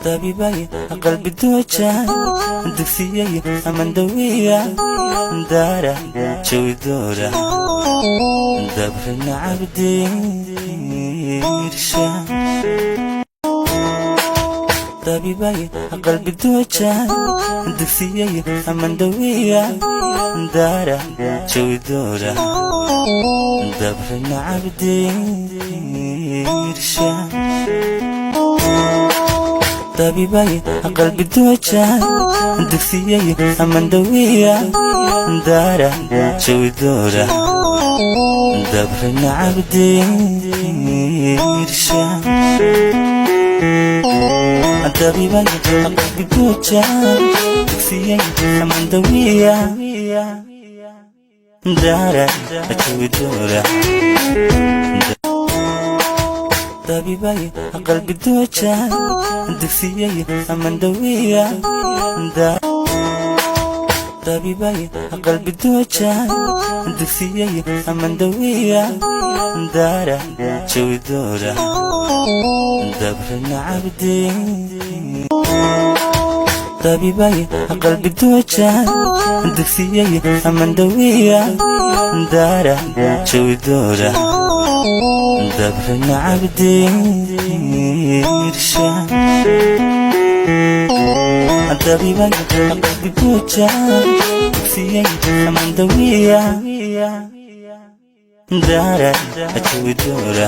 Dabibay qalbi dooja, dugsiyay amandawiya, daara jawi doora, dabrina cabdiirsha. Dabibay qalbi dooja, dugsiyay amandawiya, daara jawi doora, dabrina cabdiirsha. Dabibay qalbi dooja, dugsiyay amandawiya, daara jawi doora, dabrina cabdiirsha. Dabibay qalbi dooja, dugsiyay amandawiya, daara jawi doora. Dabibay qalbi dooja, dugsiyay amandawiya. Dabibay qalbi dooja, dugsiyay amandawiya, daara jawi doora, dabrina cabdi. Dabibay qalbi dooja, dugsiyay amandawiya, daara jawi doora, dabrina cabdiirsha. Dabibay qalbi dooja, dugsiyay amandawiya, daara jawi doora.